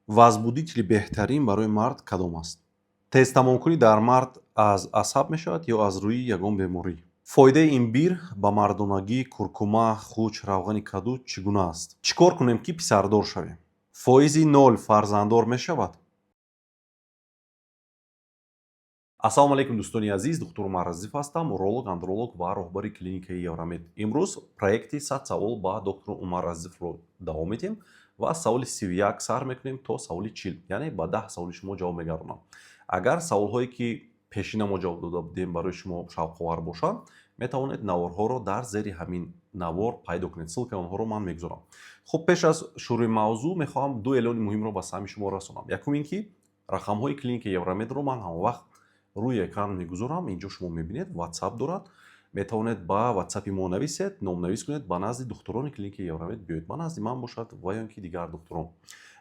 Возбудители беҳтарин барои мард кадом аст? Тезтамомкунӣ дар мард аз асаб мешавад ё аз рӯи ягон беморӣ? Фоидаи имбир ба мардонагӣ, куркума, хуч, равғани каду чӣ гуна аст? Чӣ кор кунем, ки писардор шавем? Фоизи нол фарзанддор мешавад? Ассалому алайкум, дӯстони азиз! Доктор Умар Азизов ҳастам, уролог, андролог ва роҳбари клиникаи Евромед. Имрӯз проекти 100 савол ба доктор Умар Азизовро давом медиҳем ва аз саволи 31 сар мекунем то саволи 40, яъне ба 10 саволи шумо ҷавоб мегардонам. Агар саволҳое, ки пешина мо ҷавоб дода будем, барои шумо шавқовар бошанд, метавонед наворҳоро дар зери ҳамин навор пайдо кунед, ссылкаи онҳоро ман мегузорам. Хуб, пеш аз шурӯи мавзӯъ мехоҳам ду эълони муҳимро ба самъи шумо расонам. Якум ин ки рақамҳои клиникаи Евромедро ман ҳамавақт рӯи экран мегузорам. Инҷо шумо мебинед, Ватсап дорад, метавонед ба Ватсапи мо нависед, номнавис кунед, ба назди духтурони клиникаи Евромед биёед, ба назди ман бошад ва ё ин ки дигар духтурон.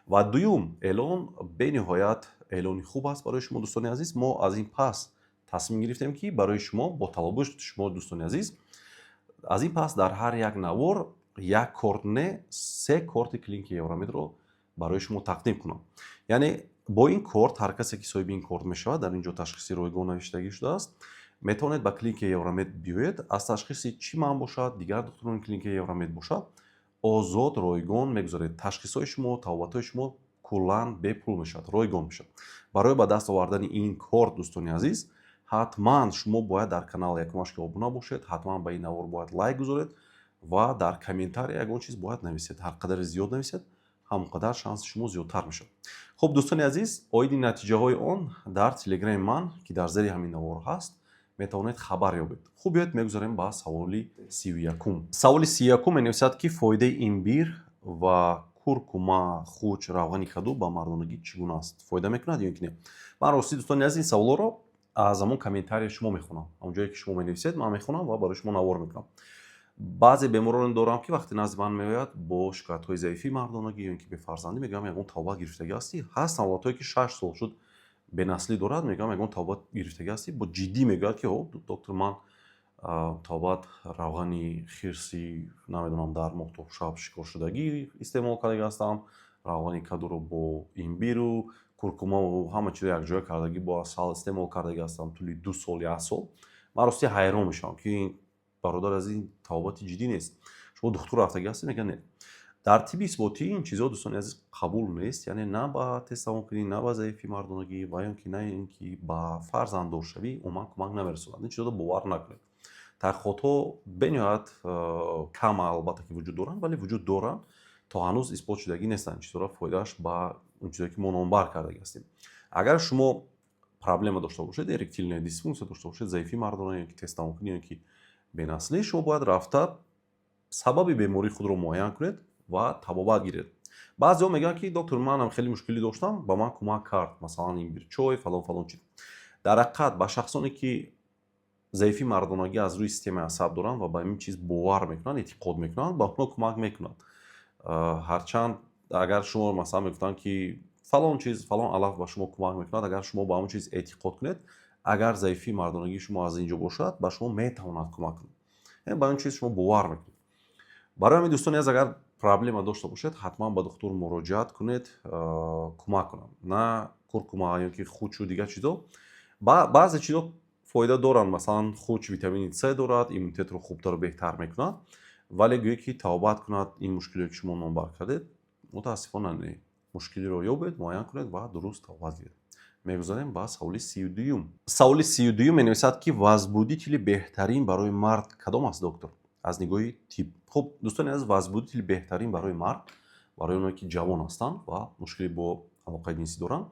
Ва дуюм эълон бениҳоят эълони хуб аст барои шумо, дӯстони азиз. Мо аз ин пас тасмим гирифтем, ки барои шумо, бо талаботи шумо, дӯстони азиз, аз ин пас дар ҳар як навор як корт не, се корти клиникаи Евромедро барои шумо тақдим кунам. Яъне бо ин корт, ҳар касе ки соҳиби ин корт мешавад, дар ин ҷо ташхиси ройгон навиштагӣ шудааст, метавонед ба клиникаи Евромед биёед, аз ташхиси чӣ ман бошад, дигар духтурони клиникаи Евромед бошад, озод, ройгон мегузаред. Ташхисҳои шумо, табобатҳои шумо куллан бепул мешавад, ройгон мешавад. Барои ба даст овардани ин корт, дӯстони азиз, ҳатман шумо бояд дар канал якумаш ки обуна бошед, ҳатман ба ин навор бояд лайк гузоред ва дар комментария ягон чиз бояд нависед. Ҳар қадаре зиёд нависед, ҳамон қадар шанси шумо зиёдтар мешавад. Хуб, дӯстони азиз, оиди натиҷаҳои он дар телеграми ман, ки дар зери ҳамин навор ҳаст, метавонед хабар ёбед. Хуб, биёед мегузарем ба саволи 31-ум. Саволи 31-ум менависад, ки фоидаи имбир ва куркума, хуч, равғани каду ба мардонагӣ чӣ гуна аст, фоида мекунад ё ин ки не? Ман ростӣ, дӯстони азиз, ин саволҳоро аз ҳамон комментарияи шумо мехонам. Он ҷое ки шумо менависед, ман мехонам ва барои шумо навор мекунам. Баъзе бемороне дорам, ки вақте назди ман меояд бо шикоятҳои заифии мардонагӣ ё ин ки бефарзандӣ, мегӯям: «Ягон табобат гирифтагӣ ҳастӣ?» Ҳастанд ҳолатҳое, ки 6 сол шуд, бенаслӣ дорад. Мегӯям: «Ягон табобат гирифтагӣ ҳастӣ?» Бо ҷиддӣ мегӯяд, ки: «О, доктор, ман табобат, равғани хирси, намедонам, дар моҳтоб шаб шикоршудагӣ истеъмол кардагӣ ҳастам, равғани кадуро бо имбиру куркумаву ҳама чизо якҷоя кардагӣ, бо асал истеъмол кардагӣ ҳастам тӯли 2 сол, як сол». Ман ростӣ ҳайрон мешавам, ки бародар, аз ин табобати ҷиддӣ нест, шумо духтур рафтагӣ ҳастед? Мегӯяд: «Не». Дар тибби исботӣ ин чизҳо, дӯстони азиз, қабул нест, яъне на ба тезтамомкунӣ, на ба заифии мардонагӣ ва ё ки на ин ки ба фарзанддоршавӣ умуман кӯмак намерасонад. Ин чизҳоро бовар накунед. Таҳқиқотҳо бениҳоят кам, албатта, ки вуҷуд доранд, вале вуҷуд доранд, то ҳанӯз исбот шудагӣ нестанд чизҳоро, фоидааш ба он чизое, ки мо номбар кардагӣ ҳастем. Агар шумо проблема дошта бошед, эректильная дисфункция дошта бошед, заифии мардона ё ки тезтамомкунӣ, ё ки бенаслӣ, шумо бояд рафта сабаби бемории худро муайян кунед ва табобат гиред. Баъзеҳо мегӯянд, ки: «Доктор, манам хеле мушкилӣ доштам, ба ман кӯмак кард, масалан, имбирчой, фалон, фалон чиз». Дар ҳақиқат, ба шахсоне, ки заифии мардонагӣ аз рӯи системаи асаб доранд ва ба ин чиз бовар мекунанд, эътиқод мекунанд, ба онҳо кӯмак мекунад. Ҳарчанд агар шумо, масалан, мегуфтанд, ки фалон чиз, фалон алаф ба шумо кӯмак мекунад, агар шумо ба он чиз эътиқод кунед, агар заифии мардонагии шумо аз ин ҷо бошад, ба шумо метавонад кӯмак кунад, яъне ба он чиз шумо бовар мекунед. Барои ҳамин, дӯстони азиз, агар проблема дошта бошед, ҳатман ба духтур муроҷиат кунед, кӯмак кунанд, на куркума ё ки хучу дигар чизо. Баъзе чизо фоида доранд, масалан, хуч витамини С дорад, иммунитетро хубтару беҳтар мекунад, вале гӯё ки табобат кунад ин мушкилие, ки шумо номбар кардед, мутаассифона, не. Мушкилиро ёбед, муайян кунед ва дуруст табобат гиред. Мегузарем ба саволи 32-юм. Саволи 32-юм менависад, ки возбудители беҳтарин барои мард кадом аст, доктор, аз нигоҳи тиб? Хуб, дӯстони азиз, возбудители беҳтарин барои мард, барои оное, ки ҷавон ҳастанд ва мушкилӣ бо алоқаи ҷинсӣ доранд,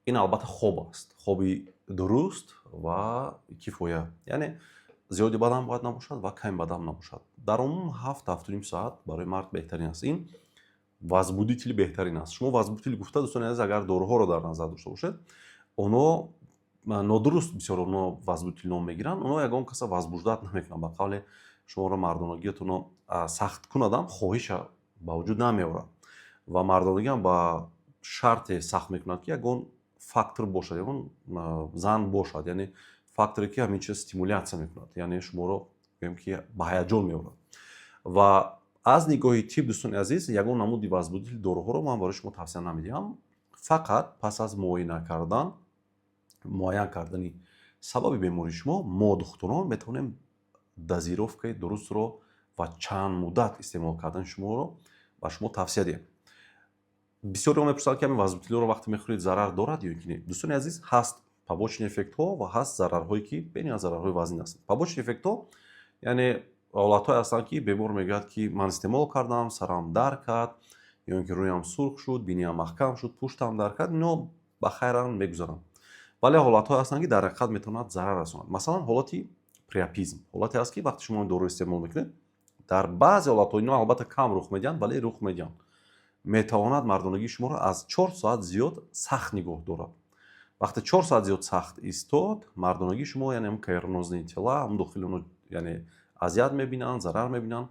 ин албатта хоб аст, хоби дуруст ва кифоя, яъне зиёди бадам бояд набошад ва ками бадам набошад. Дар умум 7, 7,5 соат барои мард беҳтарин аст. Ин возбудители беҳтарин аст. Шумо возбудители гуфта, дӯстони азиз, агар доруҳоро дар назар дошта бошед, онҳо нодуруст, бисёр онҳо возбудитель ном мегиранд. Онҳо ягон каса возбуждать намекунанд, ба қавле шуморо мардонагиятонро сахт кунадам, хоҳиша ба вуҷуд намеорад. Ва мардонагиам ба шарте сахт мекунад, ки ягон фактор бошад, ягон зан бошад, яъне факторе, ки ҳамин чиз стимуляция мекунад, яъне шуморо, гӯем, ки ба ҳаяҷон меорад. Ва аз нигоҳи тиб, дӯстони азиз, ягон намуди возбудители доруҳоро ман барои шумо тавсия намедиҳам. Фақат пас аз муоина кардан, муайян кардани сабаби бемории шумо, мо, духтурон, метавонем дозировкаи дурустро ва чанд муддат истеъмол кардани шуморо ба шумо тавсия диҳем. Бисёриҳо мепурсанд, ки ҳамин вазбутилинро вақте мехӯред, зарар дорад ё ки не. Дӯстони азиз, ҳаст побочный эффектҳо ва ҳаст зарарҳое, ки бениҳоят зарарҳои вазнин ҳастанд. Побочный эффектҳо, яъне ҳолатҳое ҳастанд, ки бемор мегӯяд, ки ман истеъмол кардам, сарам дард кард ё ин ки рӯям сурх шуд, биниям маҳкам шуд, пуштам дард кард. Ино ба хайран мегузаранд, вале ҳолатҳое ҳастанд, ки дар ҳақиқат метавонад зарар расонад. Масалан, ҳолати приапизм ҳолате аст, ки вақте шумо доруро истеъмол мекунед, дар баъзе ҳолатҳо, ино албатта кам рух медиҳанд, вале рух медиҳанд, метавонад мардонагии шуморо аз 4 соат зиёд сахт нигоҳ дорад. Вақте 4 соат зиёд сахт истод, мардонагии шумо, яъне ҳамн кавернозные тела, ҳам дохили оно, яъне азият мебинанд, зарар мебинанд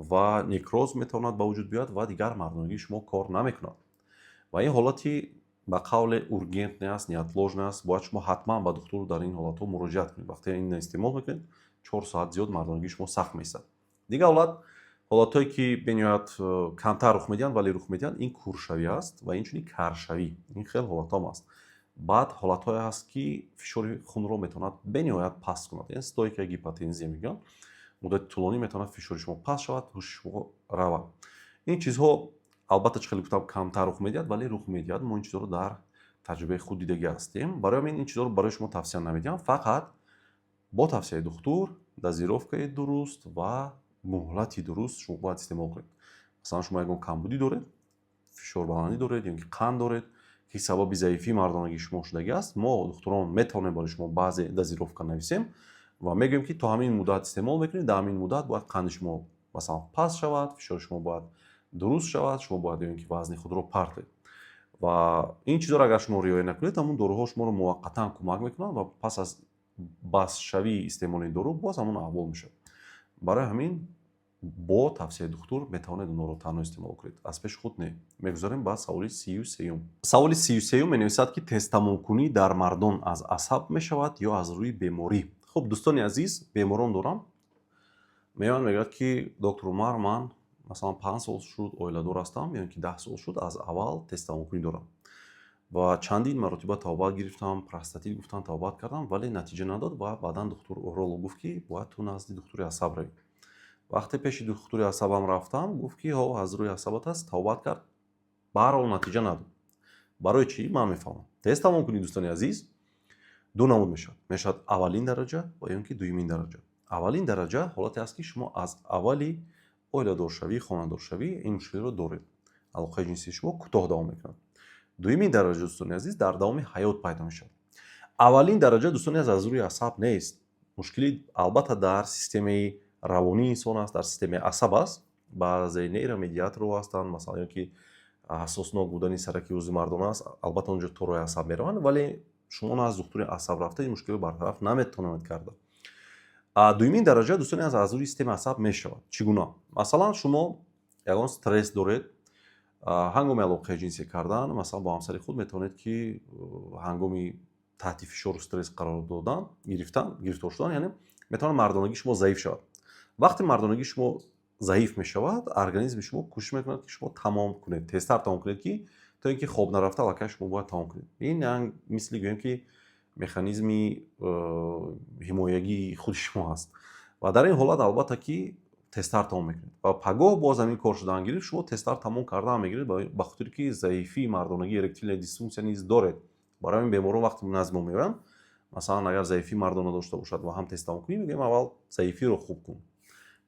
ва некроз метавонад ба вуҷуд биёяд ва дигар мардонагии шумо кор намекунад. Ва ин ҳолати, ба қавле, ургентный аст, неотложный аст. Бояд шумо ҳатман ба духтур дар ин ҳолатҳо муроҷиат кунед. Вақте ин истеъмол мекунед, 4 соат зиёд мардонагии шумо сахт меистад. Дигар ҳолат, ҳолатҳое ки бениҳоят камтар рух медиҳанд, вале рух медиҳанд, ин куршавӣ аст ва инчунин каршавӣ. Ин хел ҳолатҳоам аст. Баъд ҳолатҳое ҳаст, ки фишори хунро метавонад бениҳоят паст кунад, яъне стойкая гипотензия мегӯянд. Муддати тӯлонӣ метавонад фишори шумо паст шавад, ҳуши шумо равад. Ин чизҳо албатта, чӣ хеле гуфтам, камтар рух медиҳад, вале рух медиҳад. Мо ин чизҳоро дар таҷрибаи худ дидагӣ ҳастем. Барои ҳамин ин чизҳоро барои шумо тавсия намедиҳам. Фақат бо тавсияи духтур, дозировкаи дуруст ва муҳлати дуруст шумо бояд истеъмол кунед. Масалан, шумо ягон камбудӣ доред, фишорбаландӣ доред ё ки қанд доред, ки сабаби заифии мардонагии шумо шудагӣ аст, мо, духтурон, метавонем барои шумо баъзе дозировка нависем ва мегӯем, ки то ҳамин муддат истеъмол мекунед, дар ҳамин муддат бояд қанди шумо, масалан, паст шавад, фишори шумо бояд дуруст шавад, шумо бояд ё ин ки вазни худро партоед. Ва ин чизҳоро агар шумо риоя накунед, ҳамун доруҳо шуморо муваққатан кӯмак мекунанд ва пас аз басшавии истеъмоли ин дору боз ҳамон аҳвол мешавад. Барои ҳамин бо тавсияи духтур метавонед онҳоро танҳо истеъмол кунед, аз пеши худ не. Мегузарем ба саволи 33-юм. Саволи 33-юм менависад, ки тезтамомкунӣ дар мардон аз асаб мешавад ё аз рӯи беморӣ? Хуб, дӯстони азиз, беморон дорам, меоянд, мегӯяд, ки доктор Умар, ман, масалан, 5 сол шуд оиладор ҳастам ё ин ки 10 сол шуд, аз аввал тезтамомкунӣ дорам ва чандин маротиба табобат гирифтам, простатит гуфтан, табобат кардам, вале натиҷа надод. Ва баъдан духтур уролог гуфт, ки бояд ту назди духтури асаб равӣ. Вақте пеши духтури асабам рафтам, гуфт, ки ҳо, аз рӯи асабат аст. Табобат кард, баҳрҳол натиҷа надод. Барои чӣ? Ман мефаҳмам. Тез тамом кунӣ, дӯстони азиз, ду намуд мешавад. Мешавад аввалин дараҷа ва ё ин ки дуюмин дараҷа. Аввалин дараҷа ҳолате аст, ки шумо аз аввали оиладоршавӣ, хонадоршавӣ ин мушкилиро доред, алоқаи ҷинсии шумо кӯтоҳ давом мекунад. Дуюмин дараҷа, дӯстони азиз, дар давоми ҳаёт пайдо мешавад. Аввалин дараҷа, дӯстони азиз, аз рӯи асаб нест. Мушкилӣ албатта дар системаи равонии инсон аст, дар системаи асаб аст. Баъзе нейромедиаторҳо ҳастанд, масалан, ё ки ҳассоснок будани сараки узви мардона аст. Албатта, онҷо торҳои асаб мераванд, вале шумо на аз духтури асаб рафта ин мушкилиро бартараф наметавонед карда. Дуюмин дараҷа, дӯстони азиз, аз рӯи системаи асаб мешавад. Чӣ гуна? Масалан, шумо ягон стресс доред, ҳангоми алоқаи ҷинсӣ кардан, масалан, бо ҳамсари худ, метавонед, ки ҳангоми таҳти фишору стресс қарор додан, гирифтан, гирифтор шудан, яъне метавонад мардонагии шумо заиф шавад. Вақте мардонагии шумо заиф мешавад, организми шумо кӯшиш мекунад, ки шумо тамом кунед, тезтар тамом кунед, ки то ин ки хоб нарафта аллакай шумо бояд тамом кунед. Ин мисли, гӯем, ки механизми ҳимоягии худи шумо аст. Ва дар ин ҳолат, албатта, ки тезтар тамом мекунед ва пагоҳ боз ҳамин кор шудан гирифт, шумо тезтар тамом кардан мегиред, ба хотире ки заифии мардонагӣ, эректильная дисфункция низ доред. Барои ҳамин беморон вақте назди мо меоянд, масалан, агар заифии мардона дошта бошад ва ҳам тезтамомкунӣ, мегӯем: аввал заифиро хуб кун,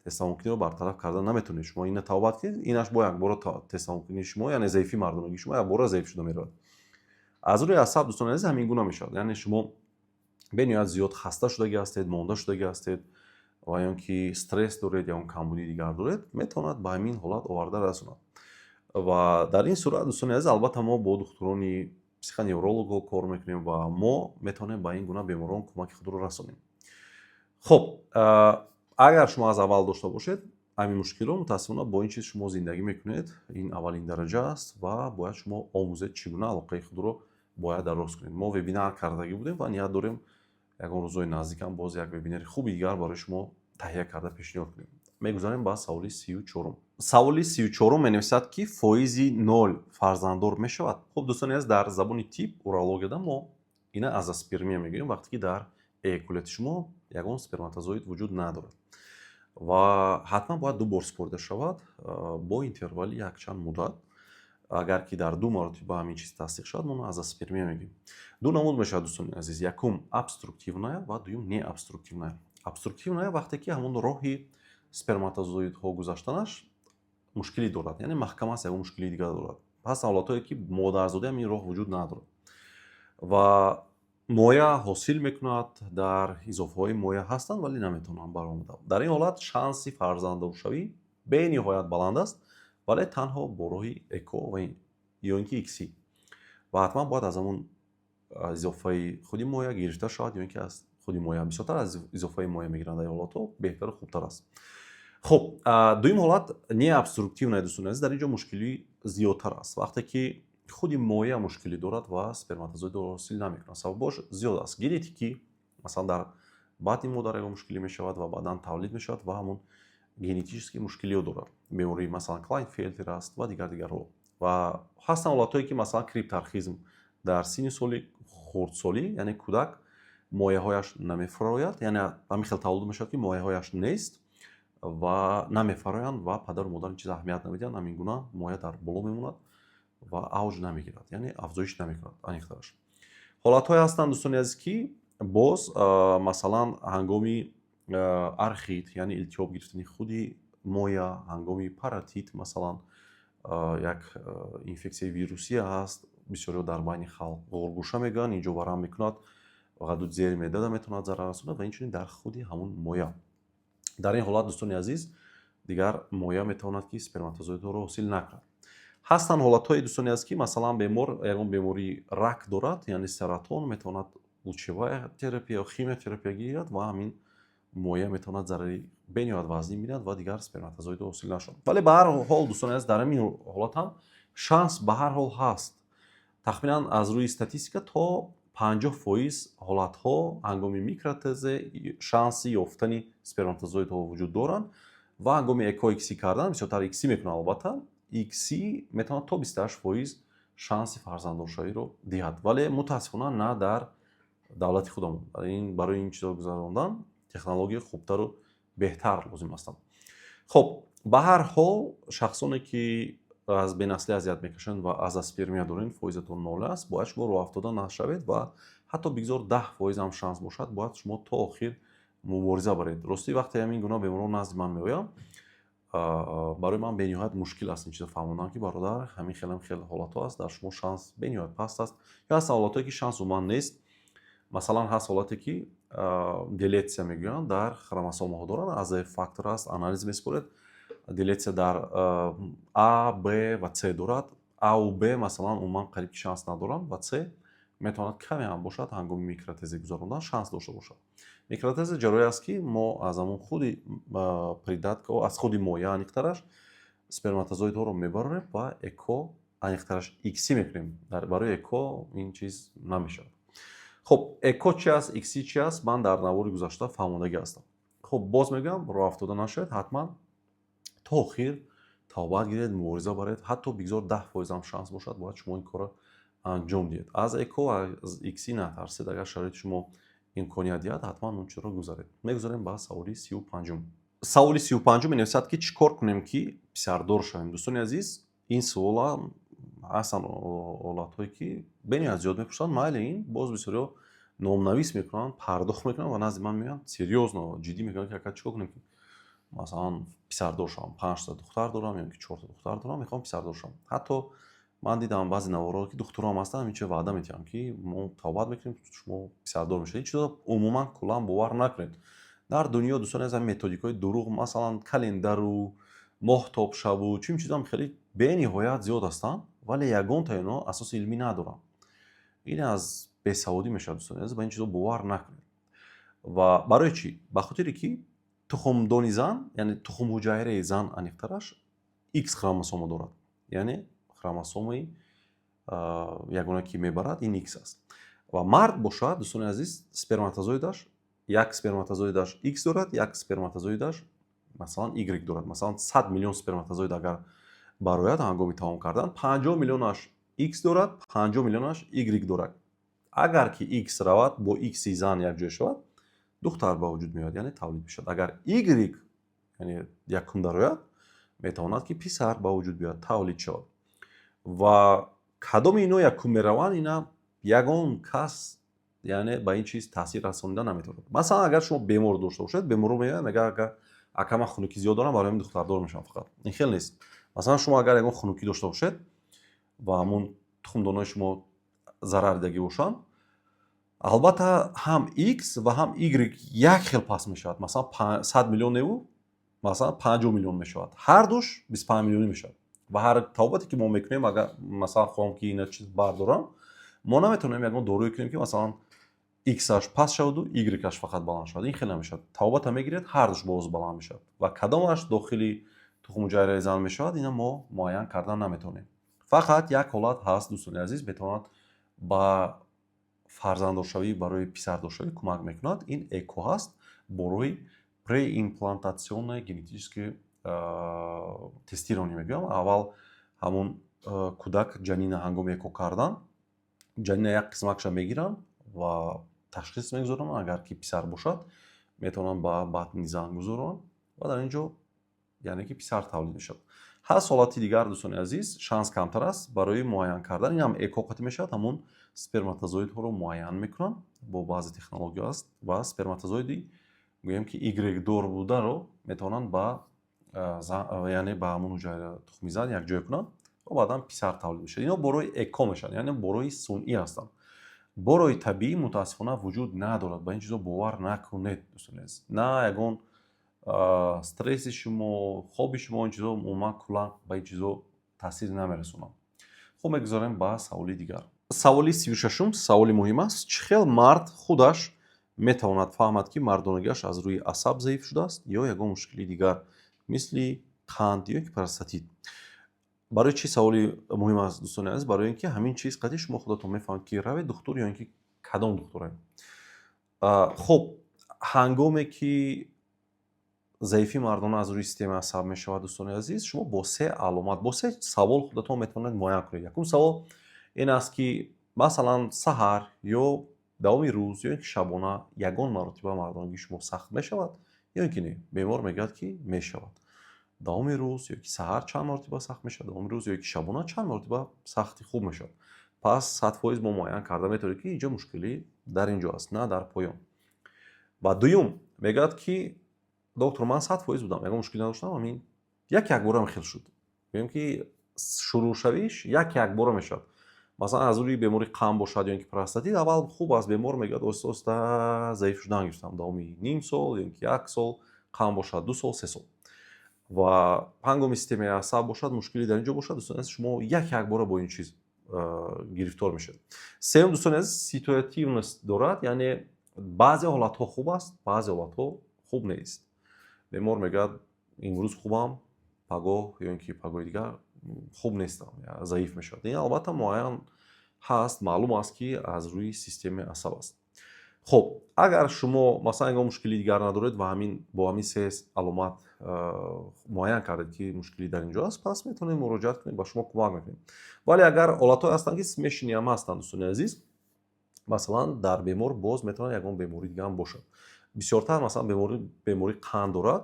тезтамомкуниро бартараф карда наметавонед. Шумо ина табобат кунед, инаш бо якбора тезтамомкунии шумо, яъне заифии мардонагии шумо, якбора заиф шуда меравад. Аз рӯи асаб, дӯстони азиз, ҳамин гуна мешавад. Яъне шумо бениҳоят зиёд хаста шудагӣ ҳастед, монда шудагӣ ҳастед ва ё ки стресс доред, ё он камбудии дигар доред, метавонад ба ҳамин ҳолат оварда расонад. Ва дар ин сурат, дӯстони азиз, албатта, мо бо духтурони психоневрологҳо кор мекунем ва мо метавонем ба ин гуна беморон кӯмаки худро расонем. Хуб, агар шумо аз аввал дошта бошед ҳамин мушкилро, мутаассифона, бо ин чиз шумо зиндагӣ мекунед. Ин аввалин дараҷа аст ва бояд шумо омӯзед, чӣ гуна алоқаи худро бояд дароз кунед. Мо вебинар кардагӣ будем ва ният дорем ягон рӯзҳои наздикам боз як вебинари хуби дигар барои шумо таҳия карда пешниҳод кунем. Мегузарем ба саволи 34-ум. Саволи 34-ум менависад, ки фоизи 0 фарзанддор мешавад. Хуб, дӯстони азиз, дар забони тиб, урологияда мо ина азоспермия мегӯем, вақте ки дар эякуляти шумо ягон сперматозоид вуҷуд надорад. Ва ҳатман бояд ду бор супорида шавад бо интервали якчанд муддат. Агар ки дар ду маротиба ҳамин чиз тасдиқ шавад, мо азоспермия мегӯем. Ду намуд мешавад, дӯстони азиз: якум обструктивная ва дуюм необструктивная. Обструктивная вақте ки ҳамон роҳи сперматозоидҳо гузаштанаш мушкилӣ дорад, яъне маҳкам аст, ягон мушкилии дигар дорад. Ҳастанд ҳолатҳое, ки модарзодӣ ҳамин роҳ вуҷуд надорад ва моя ҳосил мекунад, дар изофаҳои моя ҳастанд, вале наметавонанд баромада. Дар ин ҳолат шанси фарзанддоршавӣ бениҳоят баланд аст, вале танҳо бо роҳи ЭКО ва ё ин ки ИКСИ. Ва ҳатман бояд аз ҳамон изофаи худи моя гирифта шавад ё ин ки аз худи моя. Бисёртар аз изофаи моя мегиранд, дар ин ҳолатҳо беҳтару хубтар аст. Хуб, дуюм ҳолат необструктивная, дӯстони азиз. Дар ин ҷо мушкилӣ зиёдтар аст, вақте ки худи моя мушкилӣ дорад ва сперматозоидро ҳосил намекунад. Сабабҳош зиёд аст: генетикӣ, масалан, дар батни модар ягон мушкилӣ мешавад ва баъдан тавлид мешавад ва ҳамон генетический мушкилиҳо дорад, бемории, масалан, Клайнфелтер аст ва дигар дигарҳо. Ва ҳастанд ҳолатҳое, ки, масалан, крипторхизм дар синни соли хурдсолӣ, яъне кӯдак мояҳояш намефарояд, яъне ҳамин хел таваллуд мешавад, ки мояҳояш нест ва намефароянд ва падару модар ин чиз аҳамият намедиҳанд. Ҳамин гуна моя дар боло мемонад ва авҷ намегирад, яъне афзоиш намекунад. Аниқтараш, ҳолатҳое ҳастанд, дӯстони азиз, ки боз, масалан, ҳангоми орхит, яъне илтиҳоб гирифтани худи моя, ҳангоми паротит, масалан, як инфексияи вирусия ҳаст, бисёриҳо дар байни халқ ғургӯша мегӯянд, инҷо варам мекунад, ғадуд зери меъдада метавонад зарар расонад ва инчунин дар худи ҳамон моя. Дар ин ҳолат, дӯстони азиз, дигар моя метавонад, ки сперматозоидҳоро ҳосил накунад. Ҳастанд ҳолатҳое, дӯстони азиз, ки, масалан, бемор ягон бемории рак дорад, яъне саратон, метавонад лучевая терапия ё химиотерапия гирад ва ҳамин моя метавонад зарари бениҳоят вазнин бинад ва дигар сперматозоидҳо ҳосил нашавад. Вале ба ҳар ҳол, дӯстони азиз, дар ҳамин ҳолат ҳам шанс ба ҳар ҳол ҳаст. Тахминан аз рӯи статистика то 50% ҳолатҳо ҳангоми микроТЗ шанси ёфтани сперматозоидҳо вуҷуд доранд ва ҳангоми ЭКО, ИКСИ кардан, бисёртар ИКСИ мекунанд, албатта, ИКСИ метавонад то 28% шанси фарзанддоршавиро диҳад. Вале мутаассифона на дар давлати худамон. Барои ин чизро гузарондан технологияи хубтару беҳтар лозим ҳастанд. Хуб, ба ҳар ҳол, шахсоне ки аз бенаслӣ азият мекашанд ва азоспермия доред, фоизатон нол аст, бояд шумо роҳафтода нашавед ва ҳатто бигзор 10% ҳам шанс бошад, бояд шумо то охир мубориза баред. Ростӣ, вақте ҳамин гуна беморон назди ман меоянд, барои ман бениҳоят мушкил аст ин чизро фаҳмондан, ки бародар, ҳамин хелам хел ҳолатҳо аст, дар шумо шанс бениҳоят паст аст. Ё ҳастанд ҳолатҳое, ки шанс умуман нест. Масалан, ҳаст ҳолате, ки делетсия мегӯянд, дар хромосомаҳо доранд, аз фактор аст, анализ месупоред, делетсия дар А, Б ва С дорад. Аву Б, масалан, умуман қариб ки шанс надоранд ва С метавонад каме ҳам бошад, ҳангоми микроТЗ гузарондан шанс дошта бошад. МикроТЗ ҷарроҳӣ аст, ки мо аз ҳамон худи придатка, аз худи моя, аниқтараш, сперматозоидҳоро мебарорем ва ЭКО, аниқтараш, ИКСИ мекунем. Барои ЭКО ин чиз намешавад. Хуб, ЭКО чи аст, ИКСИ чи аст, ман дар навори гузашта фаҳмондагӣ ҳастам. Хуб, боз мегӯям, роҳафтода нашавед, ҳатман то охир тавбат гиред, мубориза баред. Ҳатто бигзор 10% ҳам шанс бошад, бояд шумо ин корро анҷом диҳед. Аз ЭКО, аз ИКСИ натарсед. Агар шароити шумо имконият диҳад, ҳатман он чизро гузаред. Мегузарем ба саволи 35-ум. Саволи 35-ум менависад, ки чӣ кор кунем, ки писардор шавем. Дӯстони азиз, ин суола ҳастанд ҳолатҳое, ки бениҳоят зиёд мепурсанд. Майли, ин боз бисёриҳо номнавис мекунанд, пардохт мекунанд ва назди ман меоянд, серьёзно, ҷиддӣ мекунанд, ки ака, чӣ кор кунем, ки, масалан, писардор шавам? Панҷта духтар дорам ё ки чорта духтар дорам, мехоҳам писардор шавам. Ҳатто ман дидам баъзе наворҳоро, ки духтурам ҳастанд, ҳамин чизо ваъда медиҳам, ки мо тавбат мекунем, шумо писардор мешавед. Ин чизо умуман куллан бовар накунед. Дар дунё, дӯстони азиз, методикаҳои дурӯғ, масалан, календару моҳтобшаву чунин чизоам хеле бениҳоят зиёд ҳастанд, вале ягонтаи онҳо асоси илмӣ надоранд. Ин аз бесаводӣ мешавад, дӯстони азиз. Ба ин чизо бовар накунед. Ва барои чӣ? Ба хотире ки тухмдони зан, яъне тухмҳуҷайраи зан, аниқтараш, X хромосома дорад, яъне хромосомаи ягона, ки мебарад, ин X аст. Ва мард бошад, дӯстони азиз, сперматозоидаш, як сперматозоидаш X дорад, як сперматозоидаш Масалан, Y дорад. Масалан, 100 миллион сперматозоид агар барояд, ҳангоми тамом кардан 50 миллионаш X дорад, 50 миллионаш Y дорад. Агар ки X равад, бо X-и зан якҷоя шавад, духтар ба вуҷуд меояд, яъне тавлид мешавад. Агар Y, яъне якум, дарояд, метавонад, ки писар ба вуҷуд биёяд, тавлид шавад. Ва кадоми ино якум мераванд, ина ягон кас, яъне, ба ин чиз таъсир расонида наметавонад. Масалан, агар шумо бемор дошта бошед, беморро меояд, мегӯяд: «Агар ака, ман хунукӣ зиёд дорам, барои ҳамин духтардор мешавам фақат». Ин хел нест. Масалан, шумо агар ягон хунукӣ дошта бошед ва ҳамун тухмдонҳои шумо зарар дидагӣ бошанд, албатта, ҳам X ва ҳам Y як хел паст мешавад. Масалан, 100 миллион неву, масалан, 50 миллион мешавад, ҳардуш 25 миллионӣ мешавад. Ва ҳар табобате, ки мо мекунем, агар, масалан, хоҳам, ки ина чиз бардорам, мо наметавонем ягон доруе кунем, ки, масалан, X-аш паст шаваду Y-аш фақат баланд шавад. Ин хел намешавад. Табобата мегиред, ҳардуш боз баланд мешавад. Ва кадомаш дохили тухмуҷайраи зан мешавад, ина мо муайян кардан наметавонем. Фақат як ҳолат ҳаст, дӯстони азиз, метавонад ба фарзанддоршавӣ, барои писардоршавӣ кӯмак мекунад. Ин ЭКО ҳаст, бо преимплантационное генетическое тестирование мегӯям. Аввал ҳамун кӯдак, ҷанина ҳангоми ЭКО кардан, ҷанина як қисмакша мегиранд ва ташхис мегузоранд. Агар ки писар бошад, метавонанд ба батни зан гузоранд ва дар ин ҷо, яъне ки, писар тавлид мешавад. Ҳаст ҳолати дигар, дӯстони азиз, шанс камтар аст барои муайян кардан. Ин ҳам ЭКО қатъӣ мешавад. Ҳамун сперматозоидҳоро муайян мекунанд бо баъзе технология аст ва сперматозоиди, гӯем ки, Y-дор бударо метавонанд ба, яъне, ба ҳамун ҳуҷайра тухми зан якҷоя кунанд ва баъдан писар тавлид мешавад. Ино бо роҳи ЭКО мешаванд, яъне бо роҳи сунъӣ ҳастанд. Бо роҳи табиӣ, мутаассифона, вуҷуд надорад. Ба ин чизо бовар накунед, дӯстони азиз. На ягон стресси шумо, хоби шумо, ин чизо умуман, куллан ба ин чизо таъсир намерасонанд. Хуб, мегузорем ба саволи дигар. Саволи 36-ум саволи муҳим аст: чӣ хел мард худаш метавонад фаҳмад, ки мардонагиаш аз рӯи асаб заиф шудааст ё ягон мушкили дигар, мисли қанд ё ки простатит? Барои чӣ саволи муҳим аст, дӯстони азиз? Барои ин ки ҳамин чиз қатъи шумо худатон мефаҳмед, ки равед духтур ё ин ки кадом духтуре. Хуб, ҳангоме ки заифии мардона аз рӯи системаи асаб мешавад, дӯстони азиз, шумо бо се аломат, бо се савол худатон метавонед муайян кунед. Якум савол ин аст, ки, масалан, саҳар ё давоми рӯз ё ин ки шабона ягон маротиба мардонагии шумо сахт мешавад ё ин ки не? Бемор мегӯяд, ки мешавад. Давоми рӯз ё ки саҳар чанд маротиба сахт мешавад, давоми рӯз ё ки шабона чанд маротиба сахти хуб мешавад? Пас 100% мо муайян карда метавонем, ки инҷо мушкилӣ дар ин ҷо аст, на дар поён. Ва дуюм, мегӯяд, ки: «Доктор, ман 100% будам, ягон мушкилӣ надоштам, ҳамин як якбора хел шуд». Гӯем, ки шурӯъшавиш як якбора мешавад. Масалан, аз рӯи бемории қанд бошад ё ин ки простатит, аввал хуб аст бемор, мегӯяд: «Оҳиста оҳиста заиф шудан гирифтам давоми ним сол ё ин ки як сол». Қанд бошад, 2 сол, 3 сол. Ва ҳангоми системаи асаб бошад, мушкилӣ дар ин ҷо бошад, дӯстони азиз, шумо як якбора бо ин чиз гирифтор мешавед. Сеюм, дӯстони азиз, ситуативность дорад, яъне баъзе ҳолатҳо хуб аст, баъзе ҳолатҳо хуб нест. Бемор мегӯяд: «Имрӯз хубам, пагоҳ ё ин ки пагоҳи дигар хуб нестам», заиф мешавад. Ин, албатта, муайян ҳаст, маълум аст, ки аз рӯи системаи асаб аст. Хуб, агар шумо, масалан, ягон мушкили дигар надоред ва ҳамин бо ҳамин се аломат муайян кардед, ки мушкилӣ дар ин ҷо аст, пас метавонед муроҷиат кунед, ба шумо кӯмак мекунем. Вале агар ҳолатҳое ҳастанд, ки смешанный ҳам ҳастанд, дӯстони азиз, масалан, дар бемор боз метавонад ягон бемории дигарам бошад. Бисёртар, масалан, бемории қанд дорад,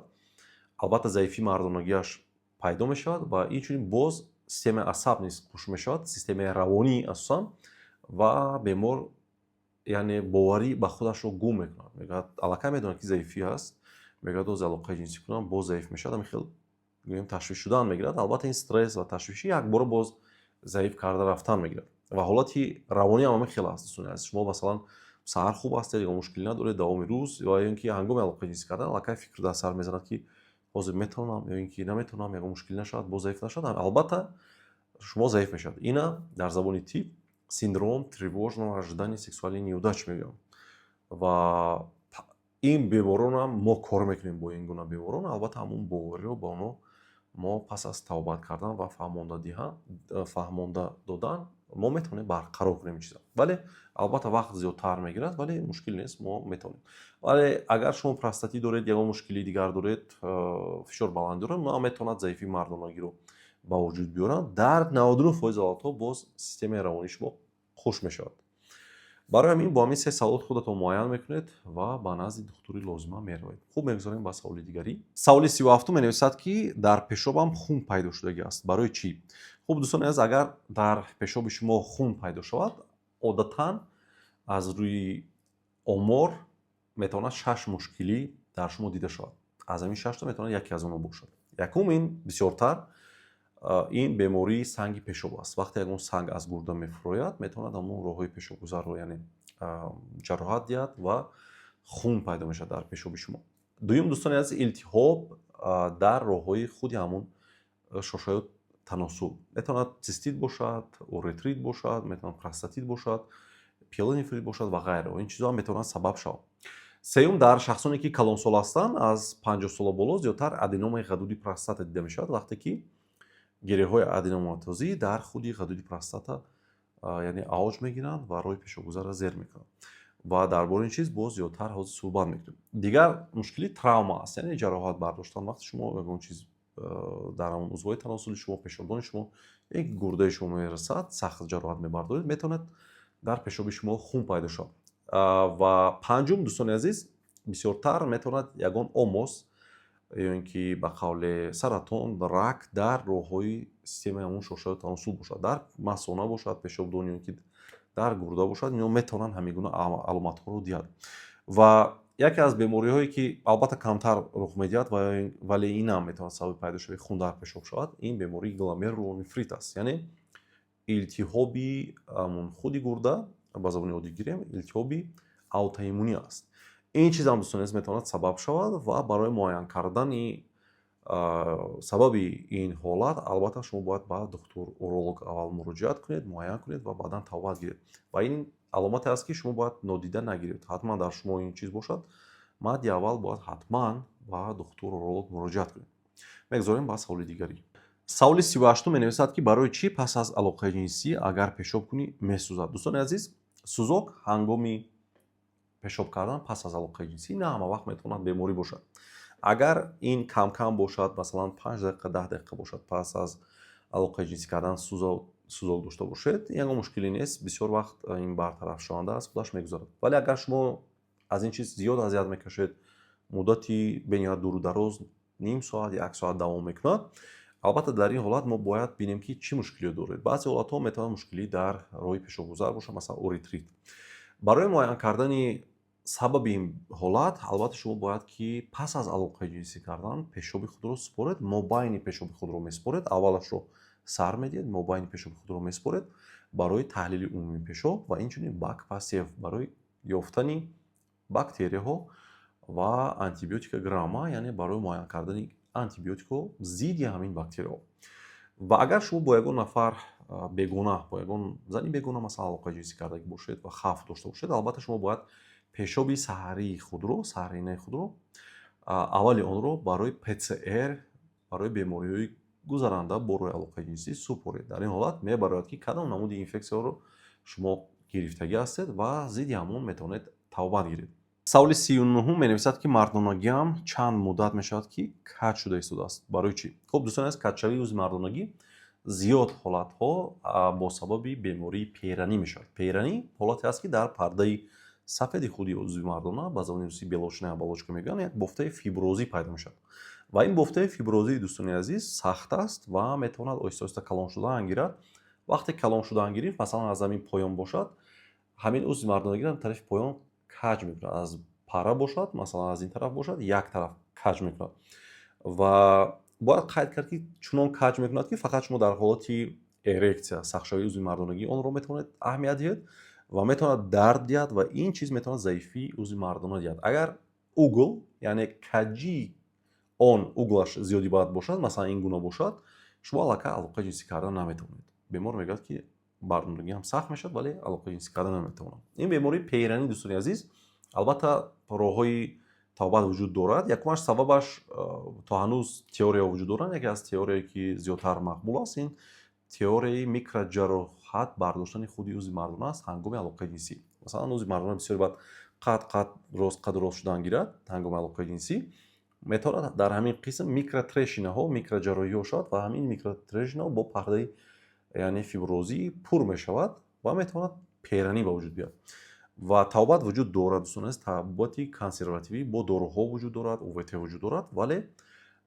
албатта, заифии мардонагиаш пайдо мешавад ва инчунин боз системаи асаб низ хуш мешавад, системаи равонӣ асосан. Ва бемор, яъне, боварӣ ба худашро гум мекунад. Мегӯяд, аллакай медонад, ки заифӣ ҳаст, мегӯяд: «Оз алоқаи ҷинсӣ кунам, боз заиф мешавад». Ҳамин хел, гӯем, ташвиш шудан мегирад. Албатта, ин стресс ва ташвишӣ якбора боз заиф карда рафтан мегирад. Ва ҳолати равонӣ ҳам ҳамин хел аст, дӯстони азиз. Шумо, масалан, саҳар хуб ҳастед, ягон мушкилӣ надоред, давоми рӯз ва ё ин ки ҳангоми алоқаи ҷинсӣ кардан аллакай фикр дар сар мезанад, ки ҳозир метавонам ё ин ки наметавонам, ягон мушкилӣ нашавад, боз заиф нашавад. Албатта, шумо заиф мешавад. Ина дар забони тиб синдром тревожного ожидания сексуальной неудач мегӯям. Ва ин беморонам мо кор мекунем бо ин гуна беморон, албатта, ҳамун бовариро ба онҳо Мо пас аз табобат кардан ва фаҳмонда додан мо метавонем барқарор кунем ин чиза, вале албатта вақт зиёдтар мегирад, вале мушкил нест, мо метавонем. Вале агар шумо простатит доред, ягон мушкилии дигар доред, фишор баланд доред, онам метавонад заифии мардонагиро ба вуҷуд биёранд. Дар 99% ҳолатҳо боз системаи равонии шумо хуш мешавад. Барои ҳамин бо ҳамин се савол худатон муайян мекунед ва ба назди духтури лозима меравед. Хуб, мегузорем ба саволи дигарӣ. Саволи 37-ум менависад, ки дар пешобам хун пайдо шудагӣ аст, барои чӣ? Хуб, дӯстони азиз, агар дар пешоби шумо хун пайдо шавад, одатан аз рӯи омор метавонад шаш мушкилӣ дар шумо дида шавад. Аз ҳамин шашто метавонад яке аз онҳо бошад. Якум, ин бисёртар ин бемории санги пешоб аст. Вақте ягон санг аз гурда мефурояд, метавонад ҳамон роҳҳои пешобгузарро, яъне, ҷароҳат диҳад ва хун пайдо мешавад дар пешоби шумо. Дуюм, дӯстони азиз, илтиҳоб дар роҳҳои худи ҳамон шошаи таносул. Метавонад цистит бошад, уретрит бошад, метавонад простатит бошад, пиелонефрит бошад ва ғайра. Ин чизҳо ҳам метавонанд сабаб шаванд. Сеюм, дар шахсоне, ки калонсол ҳастанд, аз 50 сола боло, зиёдтар аденомаи ғадуди простата дида мешавад, вақте ки гиреҳҳои аденоматозӣ дар худи ғадуди простата, яъне, авҷ мегиранд ва роҳи пешобгузарро зер мекунанд ва дар бораи ин чиз боз зиёдтар ҳозир суҳбат мекунем. Дигар мушкили травма аст, яъне ҷароҳат бардоштан. Вақте шумо ягон чиз дар ҳамон узвҳои таносули шумо, пешобдони шумо, як гурдаи шумо мерасад, сахт ҷароҳат мебардоред, метавонад дар пешоби шумо хун пайдо шавад. Ва панҷум, дӯстони азиз, бисёртар метавонад ягон омос ё ин ки ба қавле саратон, рак дар роҳҳои системаи ҳамон шошаи таносул бошад, дар масона бошад, пешобдон ё ин ки дар гурда бошад, ино метавонанд ҳамин гуна аломатҳоро диҳад. Ва яке аз бемориҳое, ки албатта камтар рух медиҳад, вале инам метавонад сабаби пайдошавии хун дар пешоб шавад, ин бемории гломерулонефрит аст, яъне илтиҳоби худи гурда, ба забони оддӣ гирем, илтиҳоби аутоиммунӣ аст. Ин чизам, дӯстони азиз, метавонад сабаб шавад ва барои муайян кардани сабаби ин ҳолат албатта шумо бояд ба духтур уролог аввал муроҷиат кунед, муайян кунед ва баъдан табобат гиред. Ва ин аломате аст, ки шумо бояд нодида нагиред. Ҳатман дар шумо ин чиз бошад, мадди аввал бояд ҳатман ба духтур уролог муроҷиат кунед. Мегузорем ба саволи дигарӣ. Саволи 38-ум менависад, ки барои чӣ пас аз алоқаи ҷинсӣ агар пешоб кунӣ, месӯзад? Дӯстони азиз, сӯзок ҳангоми пешоб кардан пас аз алоқаи ҷинсӣ на ҳама вақт метавонад беморӣ бошад. Агар ин камкам бошад, масалан, 5 дақиқа, 10 дақиқа бошад, пас аз алоқаи ҷинсӣ кардан сӯзок дошта бошед, ягон мушкиле нест. Бисёр вақт ин бартарафшаванда аст, худаш мегузарад. Вале агар шумо аз ин чиз зиёд азият мекашед, муддати бениҳоят дуру дароз, ним соат, як соат давом мекунад, албатта дар ин ҳолат мо бояд бинем, ки чӣ мушкилиё доред. Баъзе ҳолатҳо метавонад мушкилӣ дар роҳи пешобгузар бошад, масалан, уретрит. Барои муайян кардани сабаби ин ҳолат албатта шумо бояд ки пас аз алоқаи ҷинсӣ кардан пешоби худро супоред, мобайни пешоби худро месупоред, аввалашро сар медиҳед, мобайни пешоби худро месупоред барои таҳлили умумии пешоб ва инчунин бакпосев барои ёфтани бактерияҳо ва антибиотикограмма, яъне барои муайян кардани антибиотикҳо зидди ҳамин бактерияҳо. Ва агар шумо бо ягон нафар бегона, бо ягон зани бегона, масалан, алоқаи ҷинсӣ кардагӣ бошед ва хавф дошта бошед, албатта шумо бояд пешоби саҳарии худро, саҳаринаи худро, аввали онро барои ПЦР, барои бемориҳои гузаранда бо роҳи алоқаи ҷинсӣ супоред. Дар ин ҳолат мебарояд, ки кадом намуди инфексияҳоро шумо гирифтагӣ ҳастед ва зидди ҳамон метавонед табобат гиред. Саволи 39-ум менависад, ки мардонагиам чанд муддат мешавад, ки каҷ шуда истодааст, барои чӣ? Хуб, дӯстони азиз, каҷшавии узви мардонагӣ зиёд ҳолатҳо бо сабаби бемории Пейронӣ мешавад. Пейронӣ ҳолате аст, ки дар пардаи сафеди худи узви мардона, ба забони русӣ белочная оболочка мегӯянд, як бофтаи фиброзӣ пайдо мешавад. Ва ин бофтаи фиброзӣ, дӯстони азиз, сахт аст ва метавонад оҳиста оҳиста калон шудан гирад. Вақте калон шудан гирифт, масалан, аз ҳамин поён бошад, ҳамин узви мардонагиро тарафи поён каҷ мекунад. Аз пара бошад, масалан, аз ин тараф бошад, як тараф каҷ мекунад. Ва бояд қайд кард, ки чунон каҷ мекунад, ки фақат шумо дар ҳолати эрексия, сахтшавии узви мардонагӣ онро метавонед аҳамият диҳед ва метавонад дард диҳад ва ин чиз метавонад заифии узви мардона диҳад. Агар угол, яъне каҷии он угл аш зиёди бад бошад, масалан, ин гуна бошад, шумо аллакай алоқаи ҷинсӣ кардан наметавонед. Бемор мегӯяд, ки мардонагиам сахт мешавад, вале алоқаи ҷинсӣ кардан наметавонам. Ин бемории Пейронӣ, дӯстони азиз, албатта роҳҳои Табобат вуҷуд дорад. Якумаш, сабабаш то ҳанӯз теория вуҷуд доранд. Яке аз теорияе, ки зиёдтар мақбул аст, ин теорияи микроҷароҳат бардоштани худи узви мардона аст ҳангоми алоқаи ҷинсӣ. Масалан, узви мардона бисёре баъд қад қад рост, қад рост шудан гирад. Ҳангоми алоқаи ҷинсӣ метавонад дар ҳамин қисм микротрещинаҳо, микроҷарроҳиҳо шавад ва ҳамин микротрещинаҳо бо пардаи, яъне фиброзӣ, пур мешавад ва метавонад перанӣ ба вуҷуд биёяд. Ва табобат вуҷуд дорад, дӯстон азиз. Табобати консервативӣ бо доруҳо вуҷуд дорад, УВТ вуҷуд дорад, вале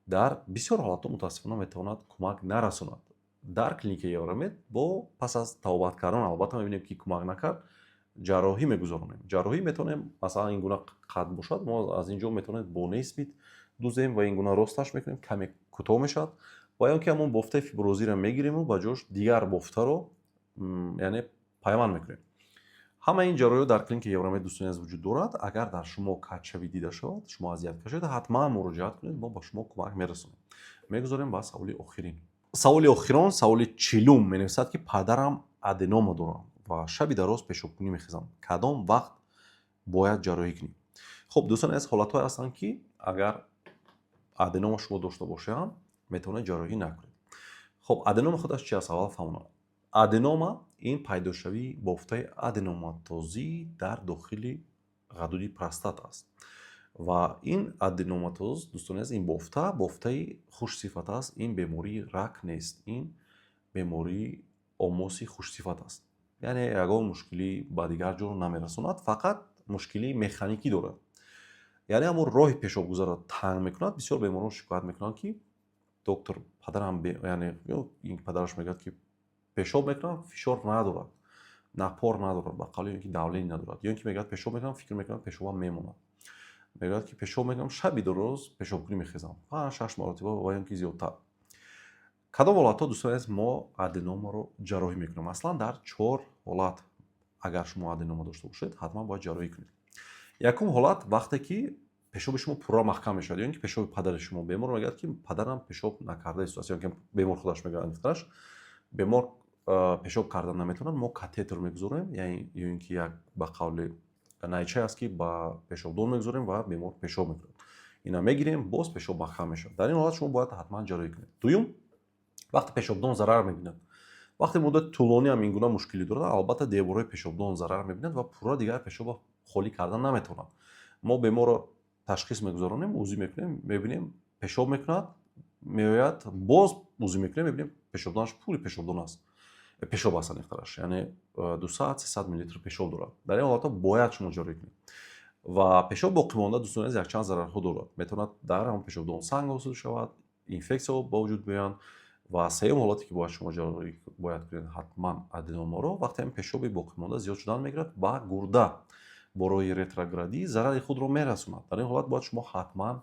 дар бисёр ҳолатҳо, мутаассифона, метавонад кӯмак нарасонад. Дар клиникаи Евромед бо пас аз табобат кардан, албатта, мебинем, ки кӯмак накард, ҷарроҳӣ мегузаронем. Ҷарроҳӣ метавонем, масалан, ин гуна қад бошад, мо аз ин ҷо метавонем бо Нейсмит дузем ва ин гуна росташ мекунем, каме кӯтоҳ мешавад, ва ё ки ҳамон бофтаи фиброзиро мегириму ба ҷош дигар бофтаро, яъне пайванд мекунем. Ҳама ин ҷарроҳиҳо дар клиникаи Евромед, дӯстони азиз, вуҷуд дорад. Агар дар шумо кадшавӣ дида шавад, шумо азият кашед, ҳатман муроҷиат кунед, мо ба шумо кӯмак мерасонем. Мегузорем ба саволи охирин. Саволи охирон, саволи 40-ум, менависад, ки падарам аденома дорам ва шаби дароз пешобкунӣ мехезам, кадом вақт бояд ҷарроҳӣ кунем? Хуб, дӯстони азиз, ҳолатҳое ҳастанд, ки агар аденома шумо дошта бошанд, метавонед ҷарроҳӣ накунед. Хуб, аденома худаш чи аст, аввал фаҳмонам. Аденома ин пайдошавии бофтаи аденоматозӣ дар дохили ғадуди простата аст. Ва ин аденоматоз, дӯстони азиз, ин бофта бофтаи хушсифат аст. Ин бемории рак нест, ин бемории омоси хушсифат аст, яъне ягон мушкилӣ ба дигар ҷо намерасонад, фақат мушкилии механикӣ дорад, яъне ҳамон роҳи пешобгузарро танг мекунад. Бисёр беморон шикоят мекунанд, ки доктор, падарам, яъне ин падараш мегӯяд, ки пешоб мекунам, фишор надорад, напор надорад, ба қавли ё ки давление надорад, ё ин ки мегӯяд, пешоб мекунам, фикр мекунам, пешобам мемонад. Мегӯяд, ки пешоб мекунам, шаби дароз пешобкунӣ мехезам, панҷ, шаш маротиба ва ё ин ки зиёдтар. Кадом ҳолатҳо, дӯстони азиз, мо аденомаро ҷарроҳӣ мекунем? Аслан дар чор ҳолат, агар шумо аденома дошта бошед, ҳатман бояд ҷарроҳӣ кунед. Якум ҳолат, вақте ки пешоби шумо пурра маҳкам мешавад ё ин ки пешоби падари шумо. Бемор мегӯяд, ки падарам пешоб накарда истодааст, ё ки бемор худаш мегӯяд, аниқтараш, бемор пешоб кардан наметавонад. Мо катетер мегузорем ё ин ки як, ба қавли, найчае аст, ки ба пешобдон мегузорем ва бемор пешоб мекунад. Ина мегирем, боз пешоб маҳкам мешавад. Дар ин ҳолат шумо бояд ҳатман ҷарроҳӣ кунед. Дуюм, вақте пешобдон зарар мебинад. Вақте муддати тӯлонӣ ҳам ин гуна мушкилӣ дорад, албатта, деворҳои пешобдон зарар мебинад ва пурра дигар пешобро холӣ кардан наметавонад. Мо беморро ташхис мегузаронем, УЗИ мекунем, мебинем, пешоб мекунад, меояд, боз УЗИ мекунем, мебинем, пешобдонаш пури пешобдон аст, пешоб аст, аниқтараш, яъне 200, 300 миллилитр пешоб дорад. Дар ин ҳолатҳо бояд шумо ҷарроҳӣ кунед. Ва пешоб боқимонда, дӯстони азиз, якчанд зарарҳо дорад. Метавонад дар ҳамон пешобдон санг ҳосил шавад, инфексияҳо ба вуҷуд биёянд. Ва сеюм ҳолате, ки бояд шумо ҷарроҳӣ бояд кунед ҳатман аденомаро, вақте ҳамин пешоби боқимонда зиёд шудан мегирад, ба гурда бо роҳи ретроградӣ зарари худро мерасонад. Дар ин ҳолат бояд шумо ҳатман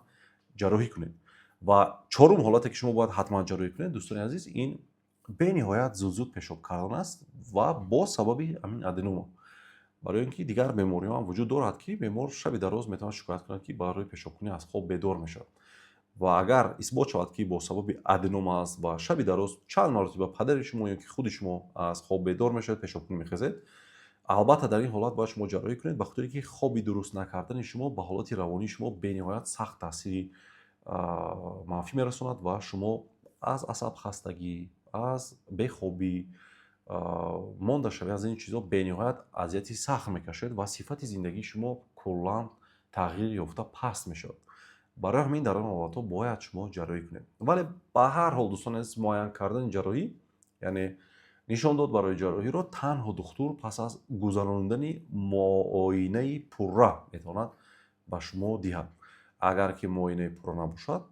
ҷарроҳӣ кунед. Ва чорум ҳолате, ки шумо бояд ҳатман ҷарроҳӣ кунед, дӯстони азиз, ин бениҳоят зуд-зуд пешоб кардан аст ва бо сабаби ҳамин аденома. Барои ин ки дигар бемориҳо ҳам вуҷуд дорад, ки бемор шаби дароз метавонад шикоят кунад, ки барои пешобкунӣ аз хоб бедор мешавад. Ва агар исбот шавад, ки бо сабаби аденома аст ва шаби дароз чанд маротиба падари шумо ё ки худи шумо аз хоб бедор мешавед, пешобкунӣ мехезед, албатта, дар ин ҳолат бояд шумо ҷарроҳӣ кунед, ба хотире ки хоби дуруст накардани шумо ба ҳолати равонии шумо бениҳоят сахт таъсири манфӣ мерасонад ва шумо аз асабхастагӣ, аз бехобӣ, мондашавӣ, аз ин чизҳо бениҳоят азияти сахт мекашед ва сифати зиндагии шумо куллан тағйир ёфта паст мешавад. Барои ҳамин дар он ҳолатҳо бояд шумо ҷарроҳӣ кунед. Вале ба ҳар ҳол, дӯстони азиз, муайян кардани ҷарроҳӣ, яъне нишон дод барои ҷарроҳиро, танҳо духтур пас аз гузаронидани муоинаи пурра метавонад ба шумо диҳад. Агар ки муоинаи пурра набошад,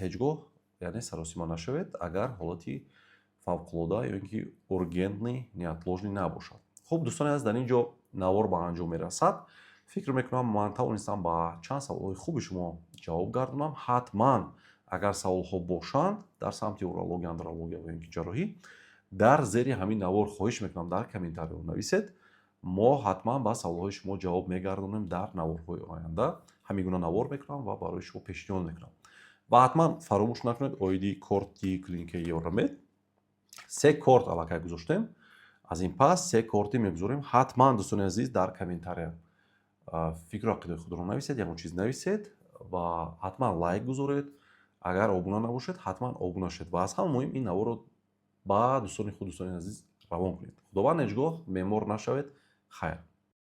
ҳеҷ гоҳ, яъне, саросима нашавед, агар ҳолати фавқулода ё ин ки ургентный, неотложный набошад. Хуб, дӯстони азиз, дар ин ҷо навор ба анҷом мерасад. Фикр мекунам, ман тавонистам ба чанд саволҳои хуби шумо ҷавоб гардонам. Ҳатман, агар саволҳо бошанд дар самти урология, андрология ва ё ин ки ҷарроҳӣ, дар зери ҳамин навор, хоҳиш мекунам, дар комментариҳо нависед. Мо ҳатман ба саволҳои шумо ҷавоб мегардонем. Дар наворҳои оянда ҳамин гуна навор мекунам ва барои шумо пешниҳод мекунам. Ва ҳатман фаромӯш накунед оиди корти клиникаи Евромед. Се корт аллакай гузоштем, аз ин пас се корти мегузорем. Ҳатман, дӯстони азиз, дар комментария фикру ақидаи худро нависед, ягон чиз нависед. Ва ҳатман лайк гузоред. Агар обуна набошед, ҳатман обуна шавед ва аз ҳама муҳим, ин наворро ба дӯстони худ, дӯстони азиз, равон кунед. Худованд ҳеҷ гоҳ, бемор нашавед. Хайр.